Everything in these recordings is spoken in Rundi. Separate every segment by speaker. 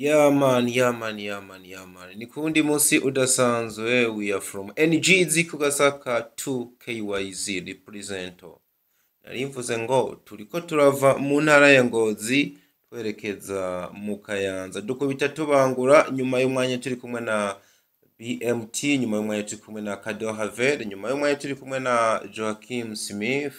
Speaker 1: Yeah man, yeah man, yeah man, yeah man. Ni kuwundi munsi udasanzwe. We are from NGZ ku Gasaka 2 KYZ represento. Nari mvuze ngo turiko turava mu ntara ya Ngozi twerekeza mu Kayanza. Dukubita tubangura nyuma y'umwanya turi kumwe na BMT, nyuma y'umwanya turi kumwe na Kado Havel, nyuma y'umwanya turi kumwe na Joachim Smith,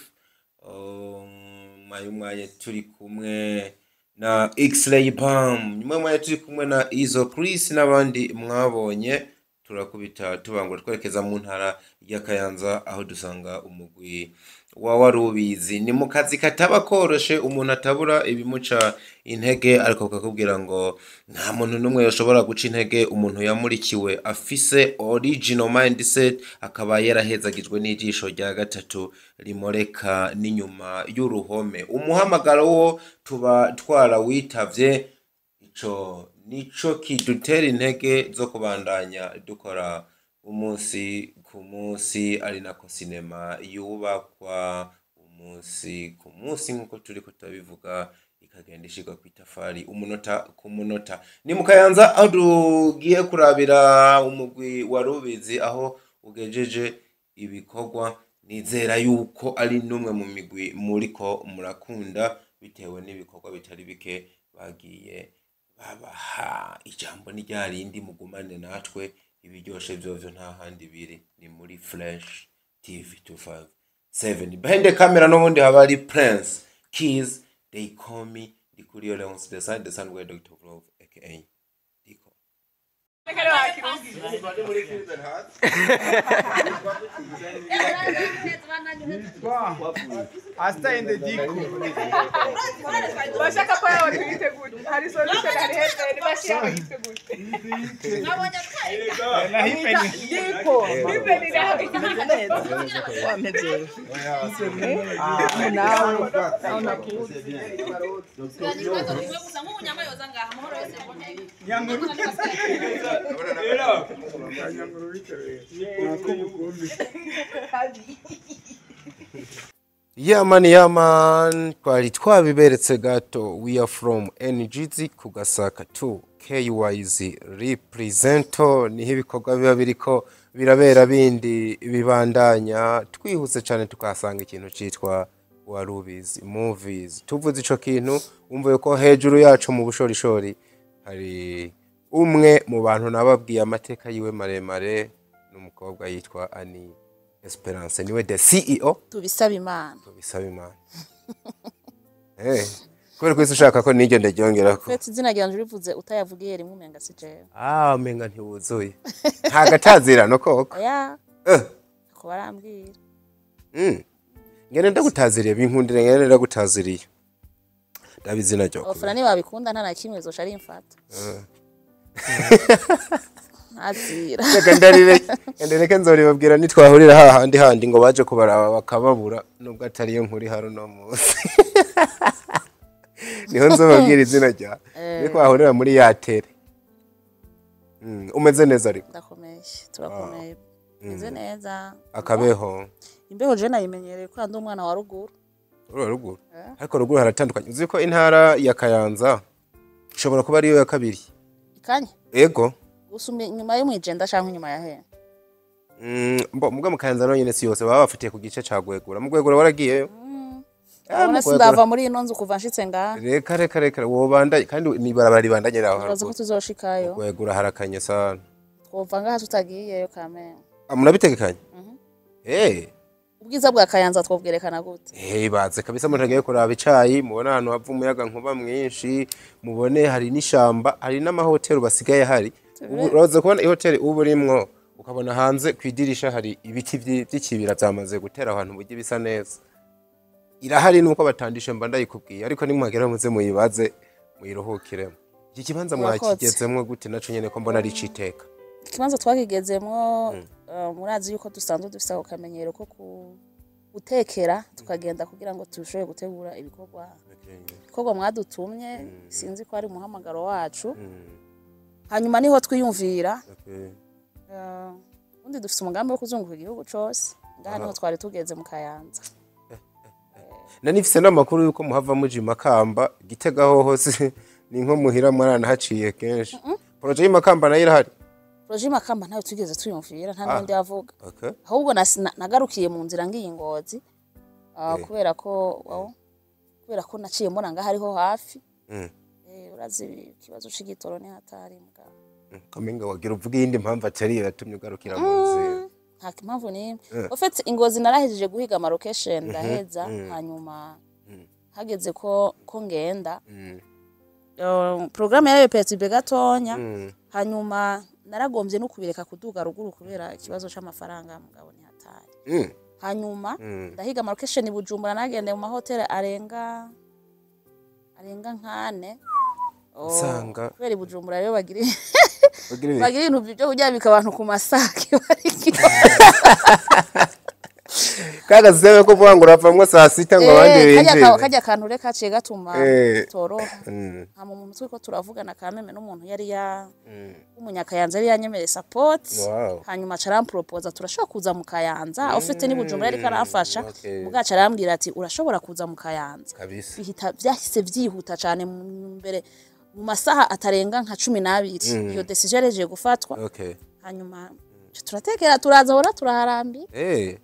Speaker 1: nyuma y'umwanya turi kumwe na X-Ray Bam, nyuma y'umwanya turi kumwe na Izo Chris n'abandi mwabonye. Turakubita tubangura twerekeza mu ntara ya Kayanza aho dusanga umugwi wa Warubizi. Ni mu kazi kataba koroshe, umuntu atabura ibimuca intege, ariko kakubwira ngo nta muntu n'umwe yoshobora guca intege umuntu yamurikiwe afise original mindset, akaba yarahezagijwe n'ijisho rya gatatu rimoreka n'inyuma y'uruhome. Umuhamagaro wo tuba twarawitavye, ico nico kidutera intege zo kubandanya dukora umunsi ku munsi, ari nako sinema yubakwa umunsi ku munsi nk'uko turiko turabivuga, ikagenda ishirwa kw'itafari umunota ku munota. Ni mu Kayanza aho tugiye kurabira umugwi wa Rubizi aho ugejeje ibikorwa. Nizera yuko ari n'umwe mu migwi muriko murakunda bitewe n'ibikorwa bitari bike bagiye babaha. Ijambo ni rya rindi, mugumane natwe, ibiryoshe vyovyo nta handi biri, ni muri Flash TV 257. Behind the camera n'ubundi haba hari Prince Keys, they call me Ndikuriyo Leonce, the son, the son where Dr. Love aka Diko.
Speaker 2: Asta in the Diko.
Speaker 3: Bashaka ko yawe twiteguye hari solution, hari heaven bashaka twiteguye.
Speaker 2: Na hipeni.
Speaker 3: Diko heaven iraho.
Speaker 4: Wameze nawe
Speaker 1: Yeah man, yeah man, twari twabiberetse gato. We are from NGZ ku Gasaka 2 KYZ represento, niho ibikorwa biba biriko birabera bindi bibandanya. Twihuse cyane tukahasanga ikintu citwa Warubizi Movies. Tuvuze ico kintu umva yuko hejuru yacu mu bushorishori hari umwe mu bantu nababwiye amateka yiwe maremare, n'umukobwa yitwa Annie Esperance, niwe the CEO.
Speaker 4: Tubisaba Imana.
Speaker 1: Tubisaba Imana. Kubera ko isi ushaka ko niryo ndaryongerako.
Speaker 4: Fete izina ryanje urivuze utayavugiye rimwe umenga si jewe.
Speaker 1: Ah, umenga ntiwuzuye. Nta gatazirano koko.
Speaker 4: Oya. Ko barambwira.
Speaker 1: Ngene ndagutaziriye binkundire, ngene ndagutaziriye. Ndabizi ryo.
Speaker 4: Abafana ntibabikunda nta na kimwe zoca ari imfata. Azira.
Speaker 1: Reka ndarire, ndareke nzoribabwira nitwahurira hahandi handi ngo baje kubaraba bakababura, nubwo atari yo nkuri haro no munsi. Niho nzobabwira izina rya. Nitwahurira muri ya tere. Umeze neza ariko.
Speaker 4: Ndakomeye, turakomeye. Meze neza.
Speaker 1: Akabeho.
Speaker 4: Imbeho je nayimenyereye ko ndi umwana wa ruguru.
Speaker 1: Uri ruguru. Ariko ruguru haratandukanye. Uzi ko intara ya Kayanza ishobora kuba ariyo ya kabiri.
Speaker 4: Ikanye?
Speaker 1: Ego.
Speaker 4: Usumye inyuma yo mwijenda canke inyuma ya he?
Speaker 1: Mbo muga mu Kayanza no nyene si yose baba bafitiye ku gice ca Gwegura. Mu Gwegura waragiyeyo?
Speaker 4: Ubona sindava muri ino nzu kuva nshitse ngaha.
Speaker 1: Reka reka reka wobanda kandi ni barabara ribandanye raho.
Speaker 4: Turazi ko tuzoshikayo.
Speaker 1: Gwegura harakanye sana.
Speaker 4: Twova ngaha tutagiyeyo kamera.
Speaker 1: Murabitegekanye?
Speaker 4: Ubwiza bwa Kayanza twobwerekana gute?
Speaker 1: Baze kabisa mutagiye kuraba icayi, mubone ahantu hava umuyaga nkuba mwinshi, mubone hari n'ishamba, hari n'amahoteli basigaye hari. Uraza kubona ihoteli ubu urimwo ukabona hanze kwidirisha hari ibiti by'ikibira byamaze gutera ahantu mujye bisa neza. Irahari nuko batandishe mba ndayikubwiye, ariko nimwagera muze muyibaze muyiruhukiremo. Iki kibanza mwakigezemwo gute naco nyene ko mbona ari citeka?
Speaker 4: Ikibanza twakigezemwo murazi yuko dusanzwe dufise ako kamenyero ko gutekera tukagenda kugira ngo tushobore gutegura ibikorwa. Ibikorwa mwadutumye sinzi ko ari umuhamagaro wacu. Hanyuma niho twiyumvira. Undi dufise umugambi wo kuzunguka igihugu cose. Ngaha niho twari tugeze mu Kayanza.
Speaker 1: Nani nifise n'amakuru yuko muhava muji Makamba, Gitega hoho. Ni nko muhira mwaranahaciye kenshi. Projet y'Imakamba nayo irahari.
Speaker 4: Projet Makamba ntayo tugeze tuyumvira, nta n'undi avuga. Ahubwo nagarukiye mu nzira ngiye Ngozi, kubera ko naciye mbona ngaho hariho hafi. Urazi ikibazo c'igitoro ni hatari mugabo.
Speaker 1: Kamenga wagira uvuga iyindi mpamvu atari iyo yatumye ugarukira mu nzira.
Speaker 4: Nta mpamvu n'imwe. En fait, Ingozi narahejeje guhiga ama location ndaheza, hanyuma hageze ko ngenda, programme yaraye perturbé gatonya. Hanyuma naragombye no kubireka kuduga ruguru kubera ikibazo c'amafaranga, mugabo ni hatari. Hanyuma ndahiga ama location i Bujumbura, nagendeye mu mahoteli arenga nkane. Oh, kubera i Bujumbura rero bagira
Speaker 1: Bagira ibiki?
Speaker 4: Bagira ibintu byo kuryamika abantu ku masake bariki.
Speaker 1: Kaga siseme ko kuvuga ngo uravamwo saa 6 ngo abandi binjire.
Speaker 4: Kajya kantu reka kaciye gatuma toroha. Hama mu mutwe ko turavugana kameme n'umuntu yari ya w'umunyakayanza yari yanyemereye support. Hanyuma aca aramproposa, turashobora kuza mu Kayanza. Ufite ni Bujumbura yariko aramfasha. Mugaca arambwira ati urashobora kuza mu Kayanza. Bihita vyahise vyihuta cane, mu mbere mu masaha atarenga nka 12 iyo décision yarejeje gufatwa. Hanyuma turatekera turaza, hora turaharambi.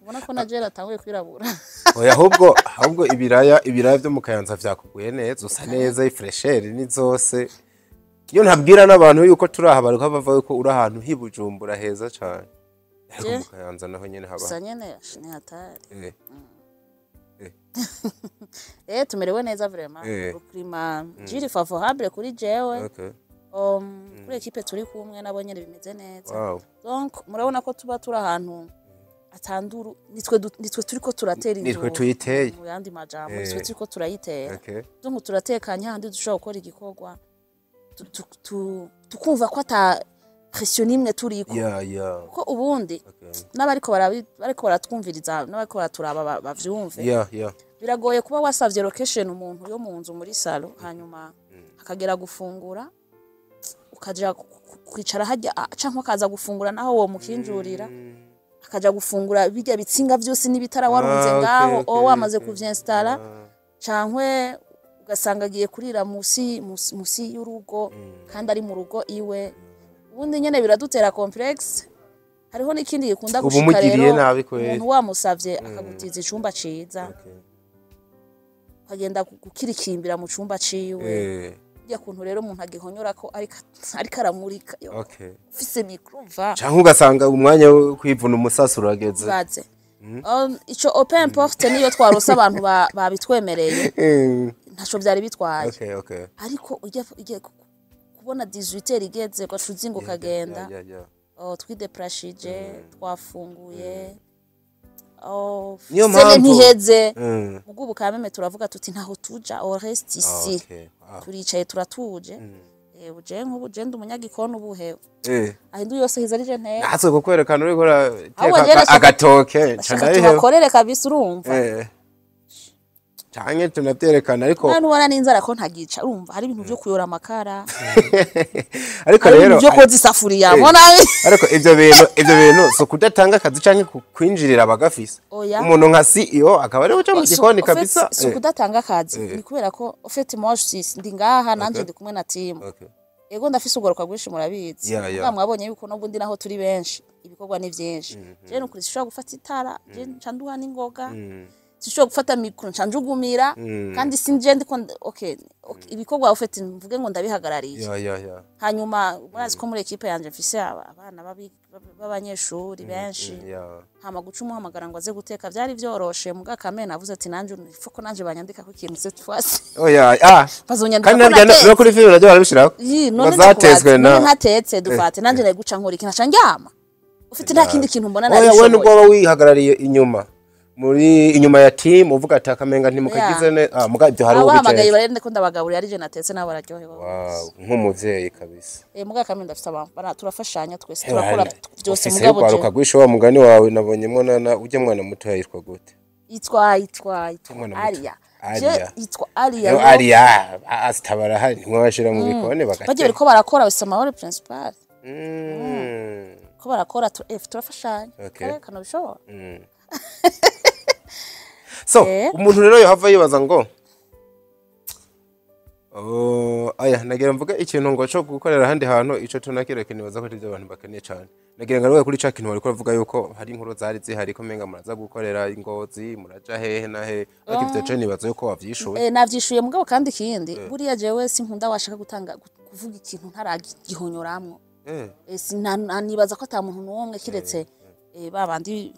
Speaker 4: Ubona ko na Jera atanguye kwirabura.
Speaker 1: Oya, ahubwo ibiraya vyo mu Kayanza vyakuguye neza, usa neza, ifraîcheur ni zose. Iyo ntabwira n'abantu yuko turi aha bariko bava yuko uri ahantu h'i Bujumbura heza cane. Ariko mu Kayanza naho nyene haba.
Speaker 4: Gusa nyene ni hatari. Tumerewe neza vraiment. Climat jiri favorable kuri jewe. Kuri équipe turi kumwe nabo nyene bimeze neza. Donc murabona ko tuba turi ahantu atanduru, nitwe turiko turatera
Speaker 1: Nitwe
Speaker 4: induru.
Speaker 1: tuyiteye.
Speaker 4: Mu yandi majambo, nitwe turiko turayitera. Donc turatekanye handi dushobora gukora igikorwa tukumva ko ata pression nimwe turiko. Kuko ubundi n'abariko bariko baratwumviriza n'abariko baraturaba bavyumve. Biragoye kuba wasavye location umuntu yo mu nzu muri salon, hanyuma akagera gufungura ukaja kwicara hajya, canke akaza gufungura naho wo mukinjurira, akaja gufungura bijya bitsinga vyose n'ibitara warunze ngaho, o wamaze kuvyinstalla, cankwe ugasanga agiye kurira musi y'urugo kandi ari mu rugo iwe. Ubundi nyene biradutera complexe. Hariho n'ikindi gikunda
Speaker 1: Ubu
Speaker 4: gushika
Speaker 1: umugiriye
Speaker 4: rero,
Speaker 1: nabi kweri.
Speaker 4: umuntu wamusavye akagutiza icumba ciza, ukagenda gukirikimbira mu cumba ciwe. Burya kuntu rero umuntu agihonyora ko ariko aramurika yo, ufise micro va.
Speaker 1: Canke ugasanga umwanya wo kwivuna umusasi urageze.
Speaker 4: Baze ico peu importe, niyo twarose abantu babitwemereye, ntaco vyari bitwaye. Ariko ujya kubona 18 igeze ugaca uzinga ukagenda. Oh, twideprashije twafunguye. Oh,
Speaker 1: Niyo
Speaker 4: sene
Speaker 1: mpamvu.
Speaker 4: ntiheze. Mugu ubu kameme turavuga tuti ntaho tuja, on reste ici. Turicaye turatuje. Uje nk'ubu je ndi umunyagikoni ubuhe ahindu yose hiza ari je nteka.
Speaker 1: Natwe kukwerekana uriko
Speaker 4: Ahubwo
Speaker 1: urateka
Speaker 4: je
Speaker 1: agatoke nca
Speaker 4: bashaka
Speaker 1: ndabiheba.
Speaker 4: Tubakorere kabisa, urumva.
Speaker 1: Canke tunavyerekana ariko
Speaker 4: nta nubona n'inzara ko ntagica, urumva hari ibintu vyo kuyora amakara,
Speaker 1: ariko
Speaker 4: hari
Speaker 1: rero
Speaker 4: ibintu vyo koza isafuriya, mbona.
Speaker 1: Ariko ivyo bintu si ukudatanga akazi canke kwinjirira abagafise.
Speaker 4: Oya.
Speaker 1: Umuntu nka CEO akaba ariwe uca mu gikoni
Speaker 4: En fait,
Speaker 1: kabisa.
Speaker 4: si ukudatanga akazi, ni kubera ko en fait moi je suis ndi ngaha nanje ndi kumwe na team. Ego ndafise ugaruka rwinshi, murabizi. Mugabo mwabonye yuko n'ubundi naho turi benshi ibikorwa ni vyinshi. Je nukuri sinshobora gufata itara, je nca nduha n'ingoga, sinshobora gufata micro nca njugumira, kandi sinje ndiko okay, ibikorwa en fait mvuge ngo ndabihagarariye. Hanyuma murazi ko muri équipe yanje mfise abana b'abanyeshuri benshi. Hama guca umuhamagara ngo aze guteka vyari vyoroshe, muga kamena navuze ati nanje il ko nanje banyandika ko ikintu cette fois
Speaker 1: Oya, ah.
Speaker 4: bazonyandika
Speaker 1: Kandi
Speaker 4: ko
Speaker 1: naryo
Speaker 4: natetse.
Speaker 1: no kuri filime naryo barabishirako.
Speaker 4: Yi,
Speaker 1: Ngo
Speaker 4: none
Speaker 1: zatezwe
Speaker 4: ndakubaza,
Speaker 1: na
Speaker 4: none ntatetse dufate nanje nari guca nkora iki? Nkaca ndyama, ufite nta kindi kintu mbona
Speaker 1: Oya, we nubwo
Speaker 4: narishoboye.
Speaker 1: waba wihagarariye inyuma, muri inyuma ya team, uvuga ati akamenga ntimukagize ne ah muga ibyo hari
Speaker 4: abahamagaye
Speaker 1: ubijeje.
Speaker 4: barende ko ndabagaburira ari je natetse, nabo bararyohewe.
Speaker 1: Wow, nk'umuvyeyi kabisa.
Speaker 4: Muga kamwe ndafise abantu turafashanya twese, turakora byose.
Speaker 1: Ufise
Speaker 4: Mugabo je
Speaker 1: urwaruka rwinshi, wa mugani wawe nabonyemo na ujya mwana muto yitwa gute?
Speaker 4: Yitwa
Speaker 1: Umwana muto.
Speaker 4: Aria.
Speaker 1: Aria.
Speaker 4: Je yitwa Aria.
Speaker 1: Yo
Speaker 4: Yo.
Speaker 1: Aria asitabara hari nimwe bashira mu bikoni
Speaker 4: Bagiye
Speaker 1: bagateka.
Speaker 4: bariko barakora bise amahoro principal. Ko barakora turafashanya. Kare bishobora.
Speaker 1: So umuntu rero yohava yibaza ngo Oh, aya nagira mvuga ikintu ngo cyo gukorera ahandi hantu, ico tunakireke, nibaza ko ivyo abantu bakeneye cane. Nagira ngaruke kuri ca kintu wariko uravuga yuko hari inkuru zari zihari ko menga muraza gukorera ingozi, muraja hehe na hehe, ariko ivyo ce nibaza yuko wavyishuye.
Speaker 4: Navyishuye, mugabo kandi ikindi, buriya jewe sinkunda washaka gutanga kuvuga ikintu ntaragihonyoramwo. Nibaza ko ata muntu n'umwe kiretse ba bandi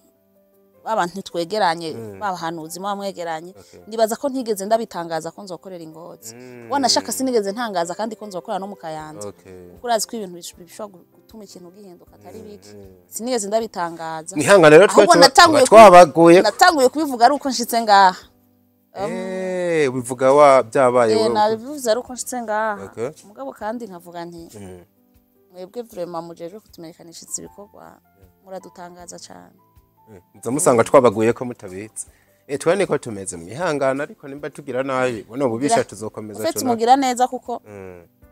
Speaker 4: babantu twegeranye, babahanuzi muba mwegeranye. Nibaza ko ntigeze ndabitangaza ko nzokorera ingozi. Wanashaka sinigeze ntangaza kandi ko nzokorera no mu Kayanza, kuko urazi ko ibintu bishobora gutuma ikintu gihinduka atari bike. Sinigeze ndabitangaza.
Speaker 1: Mwihangane rero, twe
Speaker 4: Ahubwo natanguye
Speaker 1: twabaguye.
Speaker 4: Natanguye kubivuga ari uko nshitse ngaha.
Speaker 1: Bivuga wa byabaye wewe.
Speaker 4: Nabivuze ari uko nshitse ngaha. Mugabo kandi nkavuga nti mwebwe vraiment mujejwe kutumenyekanisha ibikorwa, muradutangaza cyane.
Speaker 1: Muza musanga twabaguye ko mutabitse. Twe niko tumeze, mwihangana, ariko nimba tugira nabi buno bubisha tuzokomeza.
Speaker 4: Ufite mugira neza, kuko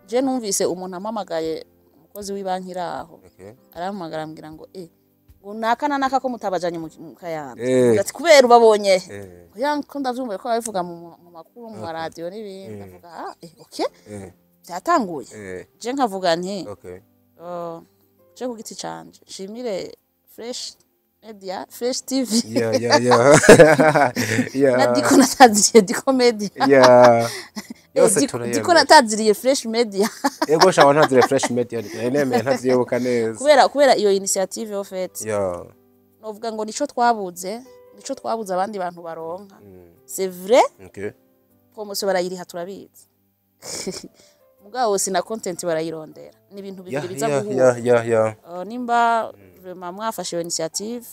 Speaker 4: je numvise umuntu ampamagaye, umukozi w'ibanki iri aho, arampamagara ambwira ngo ngo naka na naka ko mutabajanye mu Kayanza. Ati kubera ubabonye ya ko ndavyumva ko babivuga mu makuru, mu maradiyo n'ibindi. Ndavuga ah okay, byatanguye. Je nkavuga nti je ku giti canje nshimire Fresh Media, Fresh TV na Diko, nataziriye Diko Media.
Speaker 1: Yose
Speaker 4: Diko
Speaker 1: turayemera.
Speaker 4: Nataziriye Fresh Media.
Speaker 1: Ego shawa, ntazire Fresh Media, nemeye ntavyibuka neza.
Speaker 4: Kubera iyo initiative en fait, novuga ngo nico twabuze abandi bantu baronka. C'est vrai, promotion barayiriha, turabizi, mugabo si na content barayirondera, ni ibintu bibiri biza guhura. Nimba vraiment mwafashe iyo initiative,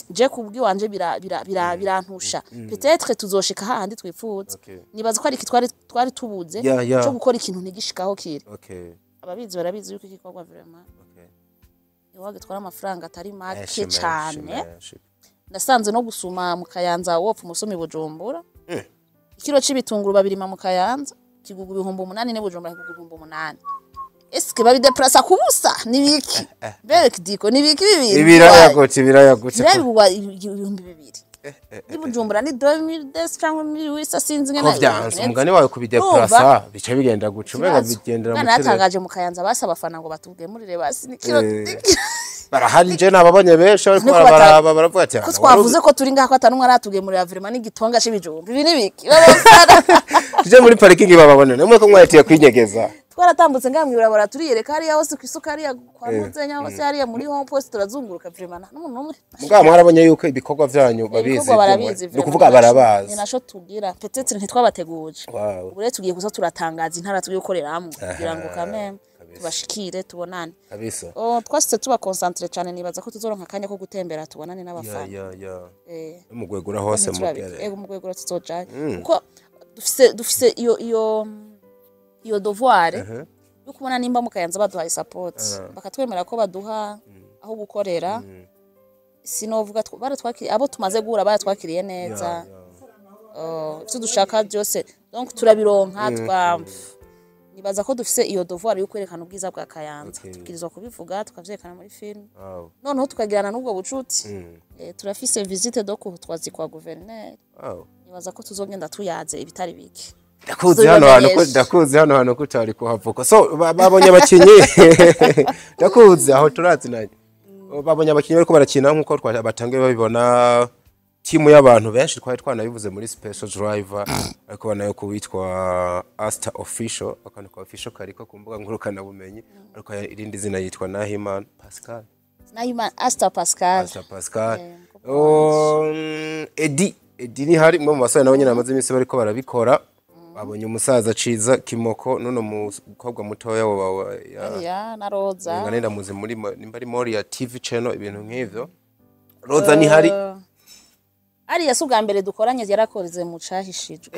Speaker 4: je kubwiwanje birantusha, peut-être tuzoshika hahandi twipfuza. Nibaza ko ari iki twari tubuze cyo gukora ikintu ntigishikaho kiri. Ababizi barabizi yuko igikorwa vraiment iwaga gitwara amafaranga atari make
Speaker 1: Menshi, menshi,
Speaker 4: cane.
Speaker 1: Menshi.
Speaker 4: Nasanze no gusuma mu Kayanza wopfa umusumi Bujumbura. Ikiro c'ibitunguru babirima mu Kayanza kigugu 8000, ne Bujumbura kigugu 8000. Eske babideplasa kubusa nibiki? Mbere kidiko nibiki bibiri?
Speaker 1: Ibiraya gute, ibiraya gute?
Speaker 4: Ibiraya bigugwa 2000, ni Bujumbura ni 2010 cyangwa 1800, sinzi
Speaker 1: Ko
Speaker 4: ngene.
Speaker 1: vyanse umugani wawe kubideplasa, bica bigenda guca umenga bigendera mu
Speaker 4: Mwana
Speaker 1: kirere.
Speaker 4: yatangaje mu Kayanza basa abafana ngo batubwemurire basi ni kiro.
Speaker 1: Barahari, nje nababonye benshi bariko
Speaker 4: Niko
Speaker 1: barabaraba, baravuga ati
Speaker 4: ko
Speaker 1: "Ah,
Speaker 4: twavuze ko turi ngaha, ko atanumwe aratugemurira vraiment n'igitonga c'ibijumba, ibi nibiki babafana?"
Speaker 1: Tuje muri parikingi bababone namwe ko mwahitiye kwinyegeza.
Speaker 4: Twaratambutse ngaha mw'ibarabara, turiyereka hariya hose ku isuka, hariya kwa Muzenya hose, hariya muri home post, turazunguruka, vraiment nta n'umuntu n'umwe.
Speaker 1: Mugabo mwarabonye yuko ibikorwa vyanyu babizi.
Speaker 4: Ibikorwa barabizi.
Speaker 1: Ni ukuvuga barabazi.
Speaker 4: Ni naco tugira, peut-être ntitwabateguje. Ubu rero tugiye kuza turatangaza intara tugiye gukoreramwo kugira ngo kameme tubashikire, tubonane. Oh, twashitse tuba concentré cyane, nibaza ko tuzoronka akanya ko gutembera, tubonane n'abafana.
Speaker 1: No mu Gwegura hose mugere.
Speaker 4: Ego, mu Gwegura tuzojayo, kuko dufise iyo devoir yo kubona nimba mu Kayanza baduhaye support, bakatwemera ko baduha aho gukorera. Sinovuga baratwakiriye, abo tumaze guhura baratwakiriye neza. Ivyo dushaka byose donc turabironka. Twa nibaza ko dufise iyo devoir yo kwerekana ubwiza bwa Kayanza. Tubwirizwa kubivuga, tukavyerekana muri film, noneho tukagirana n'ubwo bucuti. Turafise visite do courtoisie kwa gouverneur. Nibaza ko tuzogenda tuyaze ibitari bike.
Speaker 1: Ndakuzi hano hantu ko
Speaker 4: Tuzobimenyesha.
Speaker 1: Ndakuzi hano hantu ko utari kuhavuka, so babonye abakinyi, ndakuzi aho turazinanye. Babonye abakinyi bariko barakina nkuko batangiye babibona, timu y'abantu benshi twari twanabivuze muri special driver, ariko banayo kuwitwa Asta Official, akantu ka official kariko ku mbuga ngurukanabumenyi, ariko irindi zina yitwa Nahimana Pascal.
Speaker 4: Nahimana Asta Pascal.
Speaker 1: Asta Pascal.
Speaker 4: Mukobwa.
Speaker 1: Edi ni hari mwe mu basore nabo nyine bamaze iminsi bariko barabikora. Babonye umusaza Ciza Kimoko nuno mukobwa mutoya wa ya
Speaker 4: ya na Roza.
Speaker 1: Ngane ndamuzi muri nimba ari Moria TV channel, ibintu nk'ivyo. Roza ni hari.
Speaker 4: Ariya si ubwa mbere dukoranye, yarakoze mu cahishijwe.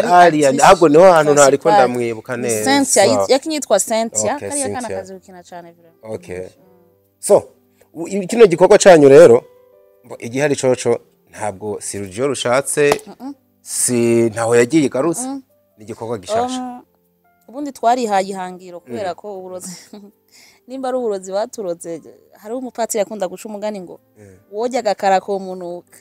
Speaker 1: Ariya
Speaker 4: artiste
Speaker 1: ahubwo niho hantu ntariko
Speaker 4: principal.
Speaker 1: ndamwibuka
Speaker 4: Ni
Speaker 1: neza.
Speaker 4: Cynthia, yakinye yitwa Cynthia.
Speaker 1: Okay,
Speaker 4: Kariya kana
Speaker 1: Cynthia.
Speaker 4: kazi gukina cane vraiment.
Speaker 1: Okay. So, kino gikorwa canyu rero, igihari coco ntabwo si Rugio rushatse, si ntaho yagiye igarutse, ni igikorwa gishasha.
Speaker 4: Ubundi twarihaye ihangiro kubera ko uburozi, nimba ari uburozi baturoze, hariho umupatiri yakunda guca umugani ngo wojya agakara komunuka,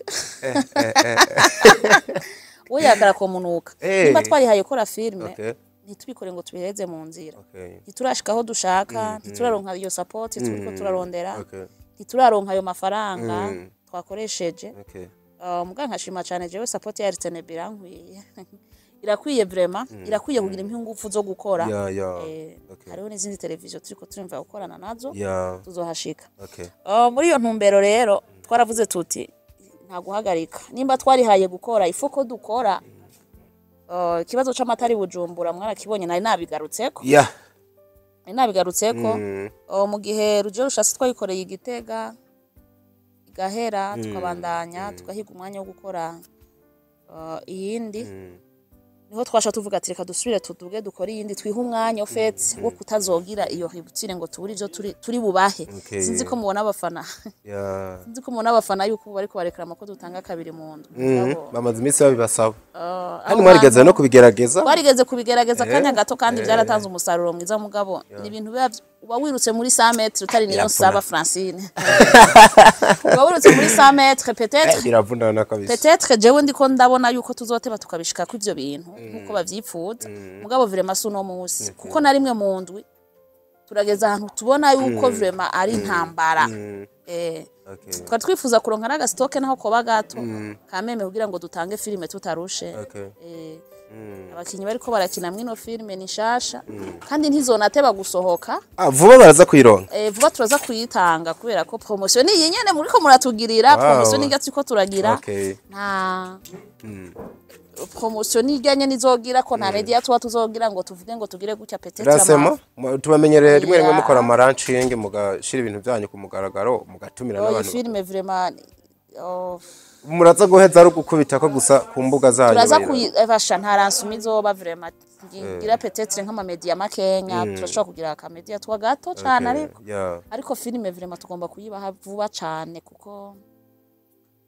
Speaker 4: wojya agakara komunuka. Nimba twarihaye gukora filime, Ntitubikore ngo tubiheze mu nzira. Ntiturashika aho dushaka, ntituraronka iyo support turiko turarondera, ntituraronka ayo mafaranga twakoresheje. Muga nkashima cyane jewe, support ya RTNB irankwiye, irakwiye vraiment, irakwiye kugira impa ingufu zo gukora. Hariho n'izindi televiziyo turiko turumva gukorana nazo, tuzohashika. Muri iyo ntumbero rero twaravuze tuti nta guhagarika, nimba twarihaye gukora ifu ko dukora. Ikibazo c'amatara i Bujumbura mwarakibonye, nari nabigarutseko. Nari nabigarutseko. Mu gihe rujero rushatse twayikoreye igitega igahera, tukabandanya tugahiga umwanya wo gukora iyindi, niho twasha tuvuga ati reka dusubire tuduge dukore iyindi, twihe umwanya au fait wo kutazogira iyo rupture ngo tubure ivyo turi bubahe. Sinzi ko mubona abafana, sinzi ko mubona abafana yuko ubu bariko bareklama ko dutanga kabiri mu ndwi. Mugabo,
Speaker 1: Bamaze iminsi babibasaba, kandi
Speaker 4: abo
Speaker 1: mwarigeze
Speaker 4: bantu
Speaker 1: no kubigerageza.
Speaker 4: Twarigeze kubigerageza akanya gato, kandi byaratanze umusaruro mwiza, mugabo ni ibintu biba uba wirutse muri 100 mètres utari niyo
Speaker 1: Biravuna.
Speaker 4: nsaba Francine, uba wirutse muri 100 mètres peut-être.
Speaker 1: Biravunana kabisa.
Speaker 4: Peut-être jewe ndiko ndabona yuko tuzoteba tukabishika ko ivyo bintu nkuko bavyipfuza, mugabo vraiment si uno musi, kuko na rimwe mu ndwi turageza ahantu tubona yuko vraiment ari intambara. Twari twifuza kuronka n'aga stock naho koba gato kameme kugira ngo dutange filime tutarushe. Abakinyi bariko barakina mwino filime ni nshasha kandi ntizonateba gusohoka.
Speaker 1: Ah, vuba baraza kuyironka.
Speaker 4: Vuba turaza kuyitanga kubera ko promotion ni iyi nyene muriko muratugirira. Promotion ni turiko turagira. Nta promotion nijyanye nizogira ko nta media tuba tuzogira ngo tuvuge ngo tugire gutya peut-être.
Speaker 1: Rasema tubamenyereye rimwe rimwe mukora ama launching, mugashira ibintu byanyu ku mugaragaro, mugatumira
Speaker 4: Iyi
Speaker 1: n'abantu.
Speaker 4: filime vraiment, oh,
Speaker 1: Muraza guheza ari ugukubita ko gusa ku mbuga zanyu
Speaker 4: turaza
Speaker 1: bayiraba.
Speaker 4: Kuyibasha, nta lancement izoba vraiment, ngira peut-être nk'ama media makenya, turashobora kugira aka media twa gato cane, ariko ariko filime vraiment tugomba kuyibaha vuba cane, kuko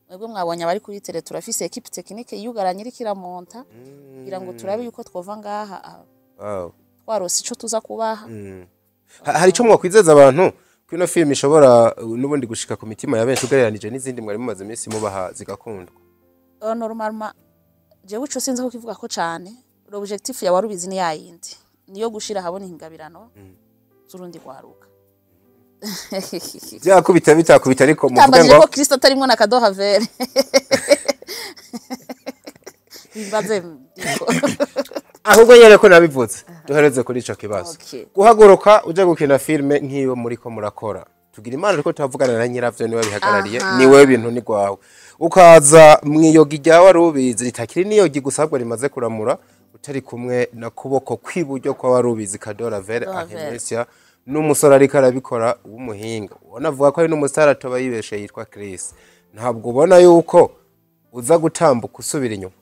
Speaker 4: mwebwe mwabonye abari kuri télé, turafise équipe technique yugaranye iriko iramonta kugira ngo turabe yuko twova ngaha twarose ico tuza kubaha.
Speaker 1: Hari ico mwakwizeza abantu ko ino filime ishobora n'ubundi gushika ku mitima ya benshi ugereranije n'izindi mwari mumaze iminsi mubaha zigakundwa?
Speaker 4: Normalement jewe ico sinzi ko kivuga ko cane, l'objectif ya warubizi ni yayindi, niyo gushira habona ingabirano z'urundi rwaruka.
Speaker 1: Byakubita bitakubita, ariko muvuge
Speaker 4: Tambajije
Speaker 1: ngo
Speaker 4: ko Kristo atarimwo na kadoha vere bimbaze ndiko.
Speaker 1: Ahubwo nyene ko nabivuze, duhereze kuri ico kibazo. Guhaguruka uja gukina filime nk'iyo muriko murakora, tugira imana ariko turavugana na nyiravyo, niwe bihagarariye. Niwe ibintu ni gwawe, ukaza mwiyogi ryawe warubizi ritakiri niyogi gusa, ahubwo rimaze kuramura, utari kumwe na kuboko kw'iburyo kwa warubizi Kadora Vere.
Speaker 4: Kadora Vere.
Speaker 1: Ahenesia n'umusore ariko arabikora w'umuhinga, ubona avuga ko ari n'umusare atoba yibeshe yitwa Chris, ntabwo ubona yuko uza gutambuka usubira inyuma?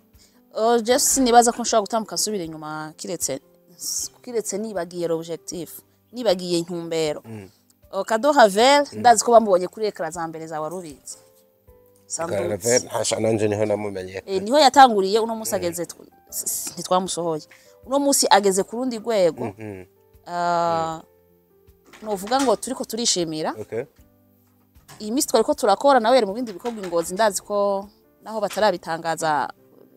Speaker 4: Oh, je sinibaza ko nshobora gutambuka asubira inyuma, kiretse nibagiye l'objectif, nibagiye intumbero. Oh, Kadoha Vere ndazi ko bamubonye kuri écran za mbere za warubizi. Sans doute.
Speaker 1: Ntasha nanje niho namumenye.
Speaker 4: Niho yatanguriye, uno munsi ageze ntitwamusohoye, uno munsi ageze ku rundi rwego. Ah, novuga ngo turiko turishimira. Iyi minsi twariko turakora nawe yari mu bindi bikorwa ingozi, ndazi ko naho batarabitangaza,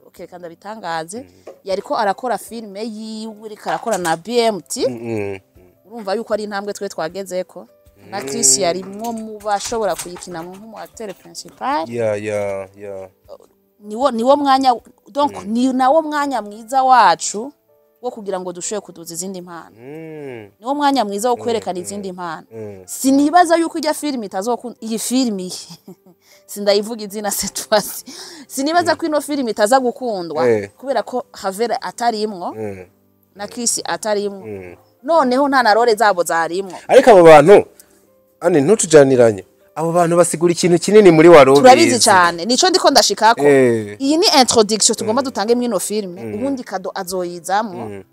Speaker 4: okay, kandi abitangaze, yariko arakora filime yiwe, ariko arakora na BMT. Urumva yuko ari intambwe twe twagezeko, na Chris yarimwo mu bashobora kuyikina nk'umu acteur principal. Niwo mwanya, donc ni nawo mwanya mwiza wacu wo kugira ngo dushobore kuduza izindi mpano. Niwo mwanya mwiza wo kwerekana izindi mpano. Sinibaza yuko ijya filime itazokunda iyi filime, sindayivuga izina cette fois, sinibaza ko ino filime itaza gukundwa kubera ko Havera atarimwo na Chris atarimwo, noneho nta na rôle zabo zarimwo.
Speaker 1: Ariko abo bantu ane ntutujaniranye, abo bantu basigura ikintu kinini muri warubizi.
Speaker 4: Turabizi cyane, nico ndiko ndashikako. Iyi ni introduction tugomba dutange mwino filime, ubundi Kado azoyizamwo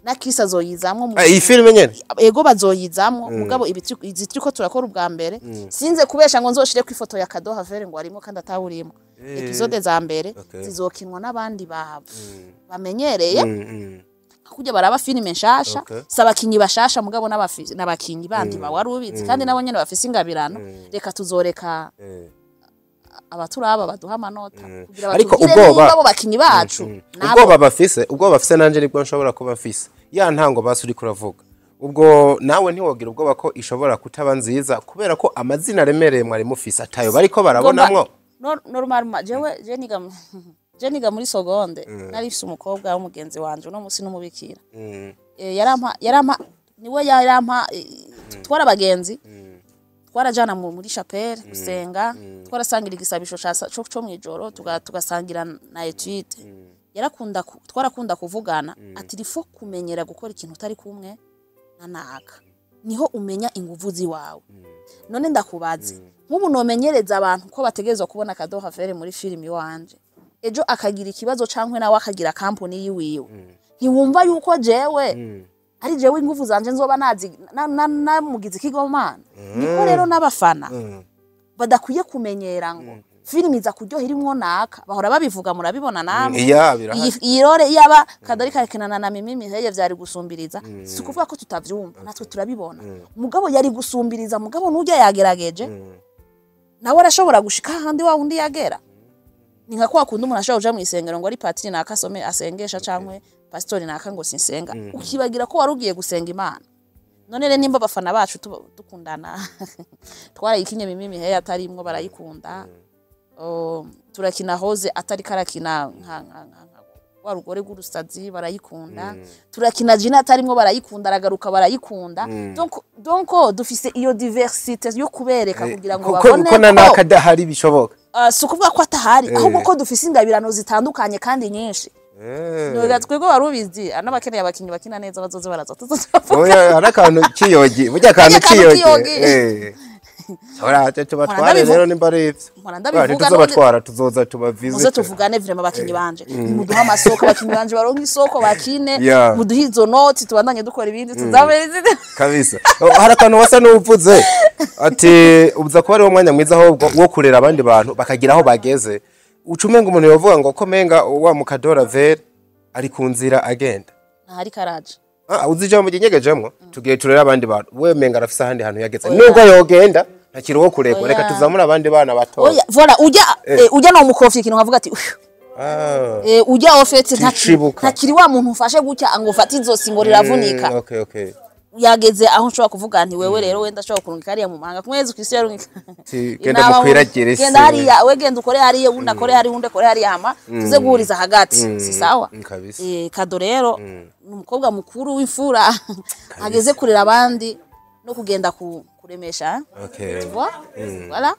Speaker 4: na Chris azoyizamwo
Speaker 1: Ah, iyi filime nyene?
Speaker 4: Ego, bazoyizamwo, mugabo ibi izi turiko turakora ubwa mbere, sinze kubesha ngo nzoshire ku ifoto ya Kado Havere ngo arimo kandi atawurimo. Épisodes za mbere zizokinwa n'abandi babo bamenyereye, kujya baraba filime nshasha. Si abakinyi bashasha, mugabo n'abakinyi bandi ba warubizi kandi nabo nyene bafise ingabirano. Reka tuzoreka abaturaba baduha amanota kugira
Speaker 1: Ariko
Speaker 4: batubwire
Speaker 1: ubwoba
Speaker 4: nimba abo bakinyi bacu nabo
Speaker 1: ubwoba bafise, ubwoba bafise nanje nibwo nshobora kuba mfise. Ya ntango basi uriko uravuga, ubwo nawe ntiwogira ubwoba ko ishobora kutaba nziza kubera ko amazina aremereye mwari mufise atayo bariko barabonamwo?
Speaker 4: Normal jewe je niga muri seconde, nari mfise umukobwa w'umugenzi wanje, uno musi n'umubikira. Yarampa niwe yarampa, twara abagenzi, twarajana muri chapelle gusenga, twarasangira igisabisho co mwijoro, tugasangira na étude. Yarakunda twarakunda kuvugana ati: "Il faut kumenyera gukora ikintu utari kumwe na naka, niho umenya inguvu ziwawe." None ndakubaze, nk'ubu nomenyereza abantu ko bategerezwa kubona Kadoha Fere muri filimi wanje, ejo akagira ikibazo cankwe nawe akagira kampuni yiwiwe, ntiwumva yuko jewe ari jewe inguvu zanje nzoba nazi namugize ikigomana? Niko rero n'abafana badakwiye kumenyera ngo filimi iza kuryoha irimwo naka. Bahora babivuga, murabibona namwe.
Speaker 1: Iya, birahari.
Speaker 4: Iyi role iyaba Kadari karekenana na Mimi Miheye vyari gusumbiriza. Si ukuvuga ko tutavyumva, natwe turabibona, mugabo yari gusumbiriza. Mugabo nujya yagerageje, nawe arashobora gushika ahandi wa wundi yagera. Ni nka kwa kundi umuntu ashobora kuja mw'isengero ngo ari patiri naka asome asengesha, cankwe pasitori naka ngo sinsenga, ukibagira ko wari ugiye gusenga Imana. None rero nimba abafana bacu dukundana, twarayikinye Mimi Miheye atarimwo barayikunda. Oh, turakina Hoze atari karakina nka wa rugore rw'urusazi, barayikunda. Turakina Jina atarimwo, barayikunda. Aragaruka, barayikunda. Donc dufise iyo diversité yo kubereka kugira ngo babone
Speaker 1: ko na
Speaker 4: ko
Speaker 1: naka adahari bishoboka.
Speaker 4: Si ukuvuga ko atahari, ahubwo ko dufise ingabirano zitandukanye kandi nyinshi. None twebwe wari ubizi, n'abakeneye abakinyi bakina neza bazoze baraza, tuzoza.
Speaker 1: Oya, hari akantu kiyogi burya, akantu
Speaker 4: Burya akantu
Speaker 1: kiyogi.
Speaker 4: kiyogi.
Speaker 1: Ora tubatware rero nimba ari ivyo.
Speaker 4: Mpora ndabivuga.
Speaker 1: Ntituzobatwara, tuzoza tubavize.
Speaker 4: Muze tuvugane vraiment, abakinyi banje muduhe amasoko, abakinyi banje baronke isoko bakine. Muduhe izo noti, tubandanye dukora ibindi tuzabe.
Speaker 1: Kabisa. Oh, hari akantu wasa n'uvuze ati uza kuba ariwo mwanya mwiza ahubwo wo kurera abandi bantu bakagira aho bageze. Uca umenga umuntu yovuga ngo ko menga wa mukadora vere ari ku nzira agenda.
Speaker 4: Ntahari, karaje.
Speaker 1: Ah, uzi ijambo ry'inyegejemwo tugiye turera abandi bantu, we menga arafise ahandi hantu yageze.
Speaker 4: Oya.
Speaker 1: Nubwo yogenda ntakiri uwo kurekwa,
Speaker 4: Oya.
Speaker 1: reka tuzamure abandi bana bato.
Speaker 4: Oya, voilà, ujya ujya no mukofya ikintu nkavuga ati: "Uyu." Ujya au fait
Speaker 1: Cishibuka.
Speaker 4: ntakiri wa muntu ufashe gutya ngo ufate izosi ngo riravunika.
Speaker 1: Okay.
Speaker 4: Yageze aho nshobora kuvuga nti: "Wewe rero wenda ashobora kurungika hariya mu mahanga kumwe Yezu Kristo yarungika."
Speaker 1: Ti, genda mukwiragire isi.
Speaker 4: Genda hariya, we genda ukore hariya, undi akore hariya, undi akore hariya, hama tuze guhuriza hagati, si sawa?
Speaker 1: Kabisa.
Speaker 4: Kado rero ni umukobwa mukuru w'imfura ageze kurera abandi no kugenda kuremesha.
Speaker 1: Okay.
Speaker 4: Tu vois? Voilà.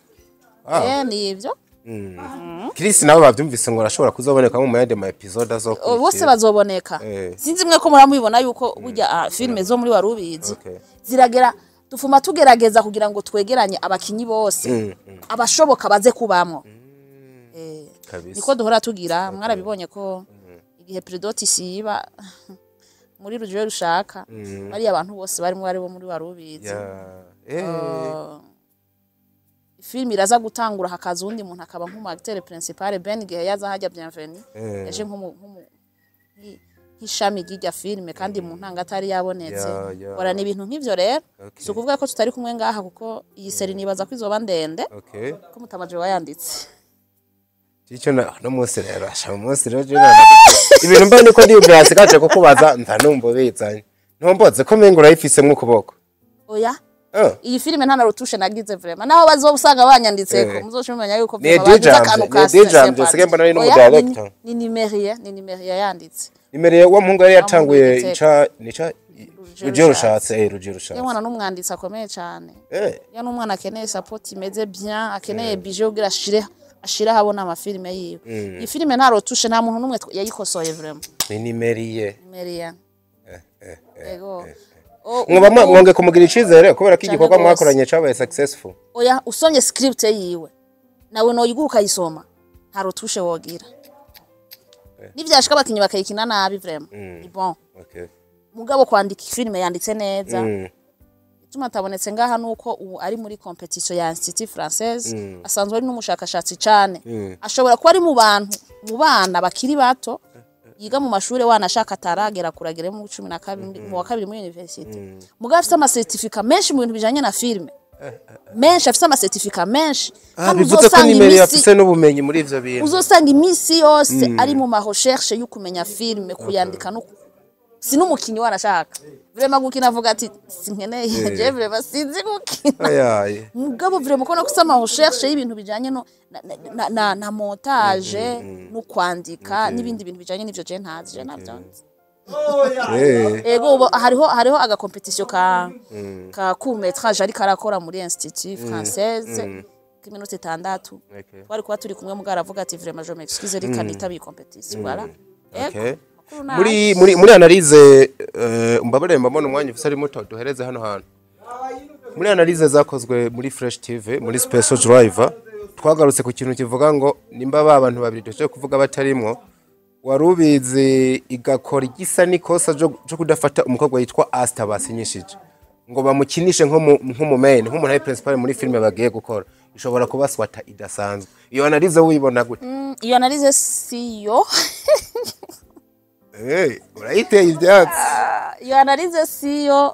Speaker 4: Ni ibyo.
Speaker 1: Chris nawe bavyumvise ngo arashobora kuzoboneka mu yandi ma episode azokurikira.
Speaker 4: Bose bazoboneka. Sinzi mwe ko muramubibona yuko burya filime zo muri Warubizi ziragera dufuma tugerageza kugira ngo twegeranye abakinyi bose abashoboka baze kubamwo. Niko duhora tugira. Mwarabibonye ko igihe Predoti siba muri Rujwe Rushaka, bariya abantu bose barimo bari bo muri Warubizi. Filime iraza gutangura hakaza uwundi muntu akaba nk'umu acteur principal. Ben igihe yaza hajya Bienvenue, yaje nk'ishami ry'irya filime kandi mu ntanga atari yabonetse. Ora ni ibintu nk'ivyo rero. Si ukuvuga ko tutari kumwe ngaha, kuko iyi série nibaza ko izoba ndende ko mutamaje wayanditse.
Speaker 1: Icyo na no munsi rero asha munsi rero je ibintu mba niko ndiyumvira hasigaje kukubaza, nza numva ubizanye ntomboze ko menga urayifisemwo ukuboko.
Speaker 4: Oya.
Speaker 1: Ah.
Speaker 4: Iyi filime nta na retouche nagize vraiment, naho bazoba usanga banyanditseko, muzosha yuko
Speaker 1: Ni
Speaker 4: vraiment bagize
Speaker 1: Dijamje,
Speaker 4: akantu
Speaker 1: ni
Speaker 4: ka
Speaker 1: Dijamje,
Speaker 4: sympathie.
Speaker 1: sigaye mbona ari
Speaker 4: Oya,
Speaker 1: n'umudirector.
Speaker 4: Ni Nimerie yanditse.
Speaker 1: Nimereye wa muhungu yari yatanguye.
Speaker 4: W'igitego.
Speaker 1: Ica nica
Speaker 4: Rugero.
Speaker 1: Rugero Rushatse, Rugero
Speaker 4: Ye
Speaker 1: Rushatse.
Speaker 4: mwana n'umwanditsi akomeye cyane. Ya n'umwana akeneye support imeze bien, akeneye budget kugira ashire ahabona amafilime yiwe. Iyi filime nta retouche, nta muntu n'umwe yayikosoye vraiment.
Speaker 1: Ni Nimerie.
Speaker 4: Nimerie. Ego. Oh,
Speaker 1: Mwoba mwonge kumugira icizere kubera ko
Speaker 4: Cane
Speaker 1: igikorwa
Speaker 4: gose.
Speaker 1: mwakoranye cabaye successful.
Speaker 4: Oya, usomye script yiwe nawe noyiguha ukayisoma, nta retouche wogira. Nivyashika abakinyi bakayikina nabi, vraiment ni bon. Mugabo kwandika filime yanditse neza. Ituma atabonetse ngaha nuko ubu ari muri compétition ya Institut Française, asanzwe ari n'umushakashatsi cane. Ashobora kuba ari mu bantu, mu bana bakiri bato yiga mu mashuri wanashaka ataragera kuragera mu 12, mu wa kabiri muri université, mugabo afite amacertificat menshi mu bintu bijanye na filime, menshi, afite amacertificat menshi.
Speaker 1: Ah,
Speaker 4: Kandi
Speaker 1: bivuze ko
Speaker 4: uzosanga
Speaker 1: Nimerie afise n'ubumenyi muri ivyo bintu.
Speaker 4: Uzosanga iminsi yose ari mu ma recherche yo kumenya filime, kuyandika no Si n'umukinyi warashaka vraiment gukina, avuga ati sinkeneye, je vraiment sinzi gukina.
Speaker 1: Ayaye.
Speaker 4: Mugabo vraiment kubona ko usama recherche y'ibintu bijanye no na montage no kwandika n'ibindi bintu bijanye n'ivyo, je ntazi, je ntabyo nzi. Ego, ubu hariho aga compétition ka court métrage ariko arakora muri Institut Française k'iminota 6. Twari kuba turi kumwe, mugabo aravuga ati vraiment je m'excuse, reka nitabiye compétition, voilà. Ego. Makuru nayo.
Speaker 1: Muri analyse, mbabarire, mbabona umwanya ufise ari muto, duhereze hano hantu. Muri analyse zakozwe muri Fresh TV muri Special Driver, twagarutse ku kintu kivuga ngo nimba ba bantu babiri dushobora kuvuga batarimwo, Warubizi igakora igisa n'ikosa ryo kudafata umukobwa yitwa Asta basinyishije ngo bamukinishe nk'umu main, nk'umuntu ari principal muri filime bagiye gukora, ishobora kuba swata idasanzwe. Iyo analyse wuyibona gute?
Speaker 4: Iyo analyse siyo.
Speaker 1: Urayiteye ibyatsi.
Speaker 4: Iyo analyse siyo,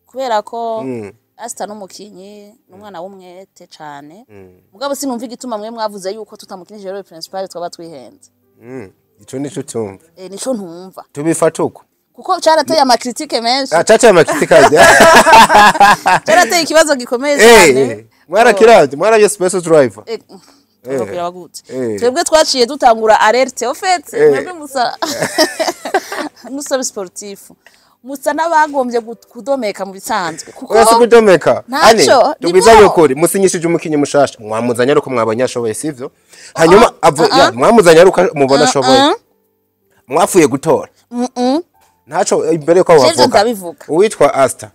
Speaker 4: kubera ko Asta n'umukinyi, n'umwana w'umwete cane. Mugabo sinumva igituma mwe mwavuze yuko tutamukinishije rôle principal twaba twihenze.
Speaker 1: Ico nico tumva.
Speaker 4: Nico ntumva.
Speaker 1: Tubifata uko.
Speaker 4: Kuko carateye ama critiques menshi.
Speaker 1: Ah, caca amakiti kajya.
Speaker 4: Carateye ikibazo gikomeye cane.
Speaker 1: Mwarakiravye, mwaravye Special Driver?
Speaker 4: Tuzobwira gute?
Speaker 1: Eh.
Speaker 4: Twebwe twaciye dutangura alerte au fait. Mwebwe musa musa sportif, musa n'abagombye kudomeka mu bisanzwe kuko
Speaker 1: Oya, si kudomeka.
Speaker 4: Ntaco,
Speaker 1: Ane, tubwizanye
Speaker 4: nibwo.
Speaker 1: ukuri, musinyishije umukinyi mushasha, mwamuzanye ariko mwabonye ashoboye, sivyo? Hanyuma ya, mwamuzanye ariko mubona ashoboye, mwapfuye gutora ntaco imbere yuko
Speaker 4: Jewe
Speaker 1: wavuga.
Speaker 4: ndabivuga.
Speaker 1: Uwitwa Asta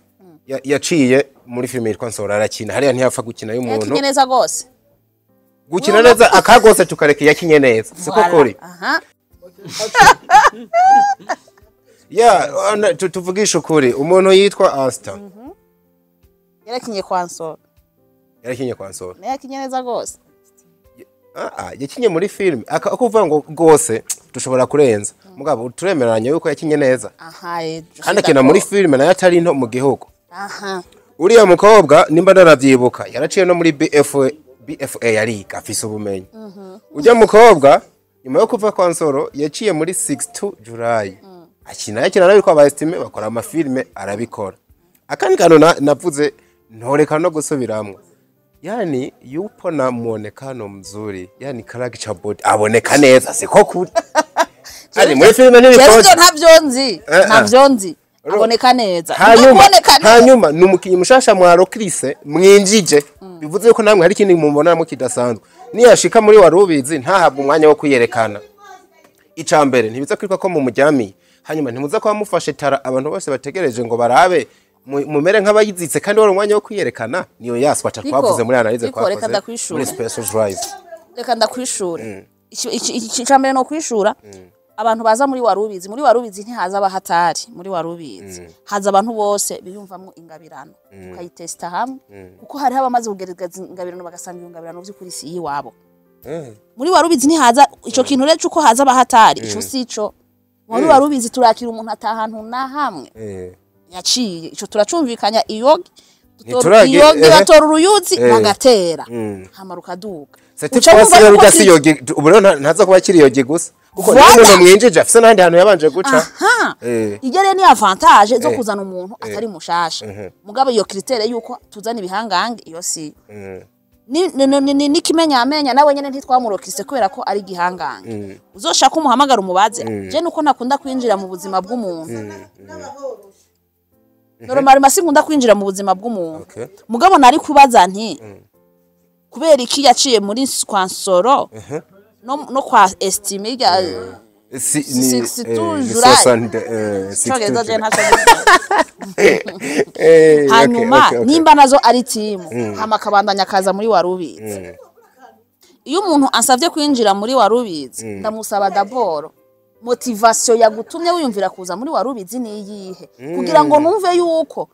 Speaker 1: yaciye muri filime yitwa Nsoro, arakina hariya, ntiyapfa gukina y'umuntu.
Speaker 4: Yakinye neza gose.
Speaker 1: Gukina neza akagose tukareka, yakinye neza, siko?
Speaker 4: Voilà.
Speaker 1: Kuri
Speaker 4: Aha.
Speaker 1: Ya, tuvugishe ukuri, umuntu yitwa Asta
Speaker 4: Yarakinye kwa Nsoro.
Speaker 1: Yarakinye kwa Nsoro.
Speaker 4: Naye yakinye neza gose.
Speaker 1: Ah, yakinye muri filime akuvuga ngo rwose dushobora kurenza, mugabo turemeranya yuko yakinye neza.
Speaker 4: Aha, je
Speaker 1: Kandi akina muri filime nayo atari nto mu gihugu.
Speaker 4: Aha.
Speaker 1: Uriya mukobwa, nimba naravyibuka, yaraciye no muri BFA, BFA yariga, afise ubumenyi. Ujya mukobwa nyuma yo kuva kwa Nsoro yaciye muri 62 July, akina, yakina nawe kwa Estime, bakora amafilme, arabikora. Akandi kantu navuze ntoreka no gusubiramwo, yani yupo na muonekano mzuri, yani character body, aboneka neza, siko kuri ari muri filime
Speaker 4: Jewe
Speaker 1: n'ibikoze.
Speaker 4: ivyo ntavyo nzi. Ntavyo nzi, aboneka neza.
Speaker 1: Hanyuma
Speaker 4: Kuboneka neza.
Speaker 1: Hanyuma ni umukinnyi mushasha mwarokrise mwinjije, bivuze ko namwe hari ikindi mubonamo kidasanzwe. Niyashika muri Warubizi ntahabwe umwanya wo kwiyerekana, ica mbere ntibiza kwiruka ko mumujyamiye, hanyuma ntimuza kuba mufashe tara abantu bose bategereje ngo barabe, mumere nk'abayizitse kandi wari umwanya wo kwiyerekana. Niyo yaswata twavuze muri analyse
Speaker 4: Riko, reka
Speaker 1: twakoze
Speaker 4: ndakwishura.
Speaker 1: muri Special Drive.
Speaker 4: Reka ndakwishura. Icya mbere ni ukwishura abantu baza muri Warubizi. Muri Warubizi ntihaza abahatari, muri Warubizi haza abantu bose biyumvamwo ingabirano, tukayitesta hamwe, kuko hariho abamaze kugerageza ingabirano bagasanga iyo ngabirano by'ukuri si iyiwabo. Muri Warubizi ntihaza ico kintu rero c'uko haza abahatari, ico si ico. Muri Warubizi turakira umuntu atahantu na hamwe yaciye, ico turacumvikanya. Iyo iyo batora uruyuzi bagatera, hama rukaduga.
Speaker 1: Cette
Speaker 4: Uca
Speaker 1: fois
Speaker 4: wumva
Speaker 1: rero
Speaker 4: yuko
Speaker 1: ujya si yogi, ubu rero ntaza kuba akiri yogi gusa, kuko niyo
Speaker 4: Voilà.
Speaker 1: umuntu mwinjije afise n'ahandi hantu yabanje guca.
Speaker 4: Aha. Iryo rero ni avantage zo kuzana umuntu atari mushasha. Mugabo iyo critère yuko tuzana ibihangange, iyo si ni n'ikimenyamenya nawe nyene ntitwamurokise kubera ko ari igihangange. Uzoshaka umuhamagara umubaze. Je nuko ntakunda kwinjira mu buzima bw'umuntu, normalement sinkunda kwinjira mu buzima bw'umuntu. Mugabo nari kubaza nti kubera iki yaciye muri kwa Nsoro no kwa Estime irya
Speaker 1: Si, ni,
Speaker 4: 62
Speaker 1: ni
Speaker 4: July.
Speaker 1: 62
Speaker 4: Icongereza je
Speaker 1: July.
Speaker 4: ntaco. Hanyuma nimba nazo ari timu, hama akabandanya akaza muri Warubizi. Iyo umuntu ansavye kwinjira muri Warubizi, ndamusaba d'abord motivation yagutumye wiyumvira kuza muri Warubizi ni iyihe, kugira ngo numve yuko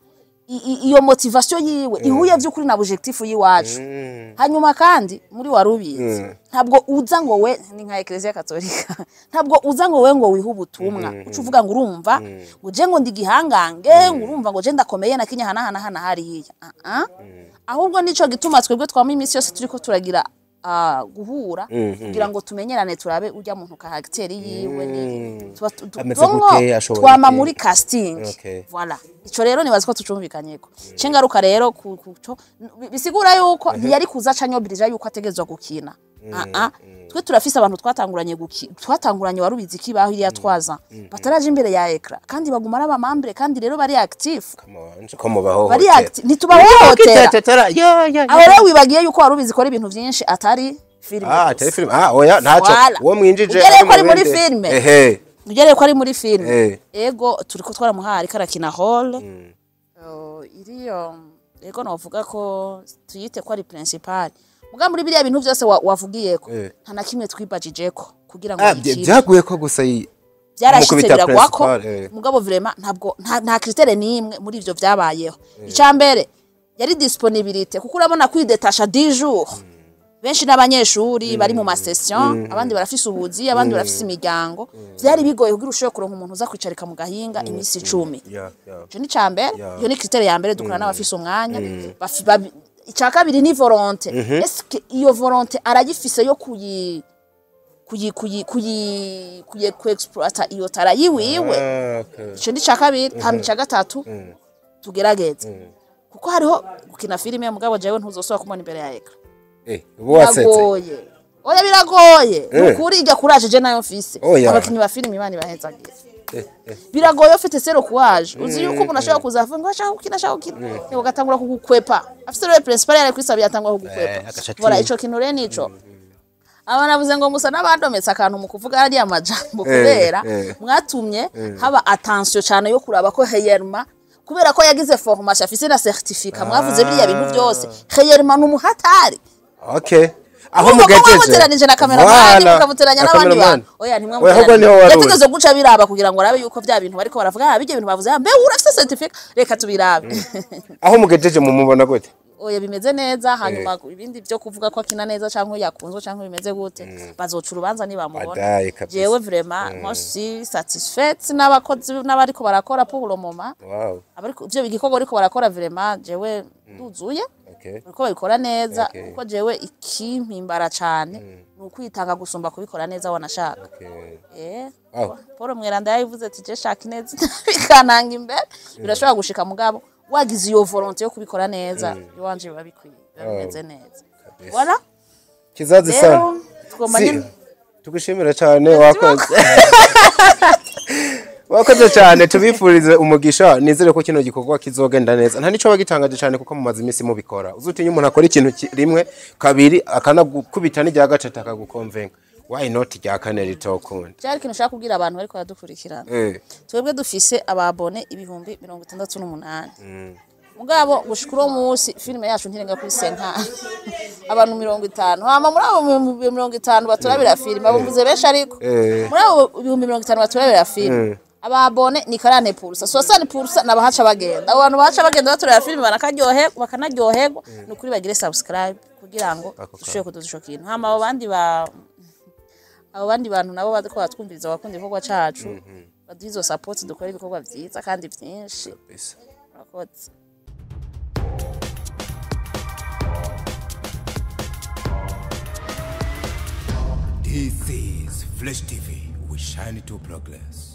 Speaker 4: iyo motivation yiwe ihuye by'ukuri na objectif y'iwacu. Hanyuma kandi muri Warubizi ntabwo uza ngo we ni nka Ecclesia Katolika, ntabwo uza ngo we ngo wihe ubutumwa, uca uvuga ngo urumva ngo je ngo ndi gihangange, ngo urumva ngo je ndakomeye na kinya hana hana hana hariya. Ah ah, ahubwo nico gituma twebwe twama iminsi yose turiko turagira guhura kugira ngo tumenyerane, turabe urya muntu caractère yiwe ni tuba
Speaker 1: Ameze
Speaker 4: donc
Speaker 1: gute, ashoboye
Speaker 4: twama
Speaker 1: iki?
Speaker 4: muri casting. Voilà, ico rero nibaza ko tucumvikanyeko. Cengaruka rero ku co bisigura yuko ntiyari kuza canyobirija yuko ategerezwa gukina. Ah, twe turafise abantu twatanguranye twatanguranye warubizi kibaho iriya twaza bataraje imbere ya écran, kandi baguma ari aba membres, kandi rero bari actif.
Speaker 1: Come on, ko mubahohotera.
Speaker 4: Bari actif, ntitubahohotera.
Speaker 1: Tetera, ya ya.
Speaker 4: Aho rero wibagiye yuko warubizi ikora ibintu vyinshi atari filime
Speaker 1: Ah,
Speaker 4: gusa.
Speaker 1: atari filime. Ah, oya, ntaco.
Speaker 4: Voilà.
Speaker 1: Uwo mwinjije
Speaker 4: Ugereye ko ari
Speaker 1: mu
Speaker 4: muri
Speaker 1: bindi.
Speaker 4: filime.
Speaker 1: Ehe.
Speaker 4: Ugereye ko ari muri filime, ego, turiko twaramuhaye, ariko arakina rôle iriyo. Ego, novuga ko tuyite ko ari principal, muga muri biriya bintu byose wavugiyeko nta na kimwe twibajijeko kugira ngo
Speaker 1: Ah,
Speaker 4: yikine.
Speaker 1: byaguye ko gusa
Speaker 4: Byarashitse
Speaker 1: mukubita
Speaker 4: biragwako.
Speaker 1: principal.
Speaker 4: Mugabo vraiment ntabwo nta critère n'imwe muri ivyo vyabayeho. Icya mbere yari disponibilité, kuko urabona kwidetasha 10 jours, benshi n'abanyeshuri bari mu ma sessions, abandi barafise ubuzi, abandi barafise imiryango. Vyari bigoye kugira ushobore kuronka umuntu uza kwicarika mu gahinga iminsi 10. Ico ni ca mbere. Iyo ni critère ya mbere, dukora n'abafise umwanya. Ica kabiri ni volonté. Est-ce que iyo volonté arayifise yo kuyi kuyi kuyi kuyi kuyi ku exploiter iyo talent yiwiwe?
Speaker 1: Ah, okay.
Speaker 4: Ico ni ca kabiri. Hama ica gatatu, tugerageze, kuko hariho gukina filime, mugabo jewe ntuzosubira kumubona imbere ya écran.
Speaker 1: Ubu wasetse.
Speaker 4: Biragoye, oya, biragoye. Nukuri ijya kuraje je nayo mfise.
Speaker 1: Oya.
Speaker 4: Abakinyi ba filime, Imana ibahezagira. Biragoye, ufite zéro courage. Uzi yuko umuntu ashobora kuza avuga ngo ashaka gukina, ashaka gukina, yego, agatangura kugukwepa. Afise rôle principal yari kwisabiye, atangura kugukwepa.
Speaker 1: Agaca
Speaker 4: Voilà,
Speaker 1: atinya.
Speaker 4: ico kintu rero nico aba navuze ngo musa n'abandometse akantu mu kuvuga ariya majambo, kubera mwatumye haba attention cyane yo kuraba ko réellement, kubera ko yagize formation, afise na certificat, mwavuze biriya bintu byose, réellement ni umuhatari.
Speaker 1: Okay, aho
Speaker 4: Urumva ko
Speaker 1: mugejeje.
Speaker 4: mwamuteranije na cameraman,
Speaker 1: Voilà.
Speaker 4: mukamuteranya
Speaker 1: Na
Speaker 4: n'abandi
Speaker 1: cameraman.
Speaker 4: bantu. Oya,
Speaker 1: Oya, ahubwo niho
Speaker 4: ntimwamuteranije.
Speaker 1: wari uri.
Speaker 4: Yategeze guca biraba kugira ngo arabe yuko vya bintu bariko baravuga, ah, bijya bintu bavuze, ah, mbe urafise certificat, reka tubirabe.
Speaker 1: Aho mugejeje mumubona gute?
Speaker 4: Oya, bimeze neza. Hanyuma ibindi byo kuvuga ko akina neza cyangwa yakunzwe cyangwa bimeze gute, bazoca urubanza nibamubona.
Speaker 1: Badaye kabisa.
Speaker 4: Jewe vraiment, moi je suis satisfaite n'abakozi n'abariko barakora pour le moment. Abariko ivyo igikorwa bariko barakora, vraiment jewe nduzuye. Bariko babikora neza. Kuko jewe ikimpimbara cane ni ukwitanga gusumba kubikora neza wanashaka. Paul Mweranda yabivuze ati je shaka ineza bikananga imbere, birashobora gushika, mugabo wagize iyo volonté yo kubikora neza, iwanje biba bikwiye, biba bimeze neza. Voilà.
Speaker 1: Kizazi
Speaker 4: Rero
Speaker 1: sana.
Speaker 4: tugomba nyine
Speaker 1: Tugushimira cyane, wakoze, wakoze cyane. Tubifurize umugisha. Nizere ko kino gikorwa kizogenda neza. Nta nico bagitangaje cyane kuko mumaze iminsi mubikora. Uzutinya umuntu akora ikintu rimwe, kabiri, akanagukubita n'irya gatatu akagukonvenga, why not rya kane ritokunda?
Speaker 4: Cyari ikintu ushaka kubwira abantu bariko baradukurikirana. Twebwe dufise aba abonnés 68,000, mugabo gushika uno munsi filime yacu ntirenga kuri 50, abantu 50. Hama muri abo 50,000 baturabira filime, abo mvuze benshi, ariko muri abo 50,000 baturabira filime, aba abonnés ni 40%, 60% n'abahaca bagenda. Abo bantu bahaca bagenda baturabira filime banakaryoherwa, bakanaryoherwa. Ni ukuri bagire subscribe kugira ngo dushobore kuduza ico kintu. Hama abo bandi bantu nabo bariko baratwumviriza, bakunda igikorwa cacu, baduhe izo support, dukore ibikorwa vyiza kandi vyinshi.
Speaker 1: Kabisa.
Speaker 4: Murakoze.
Speaker 5: This is Flash TV. We shine to progress.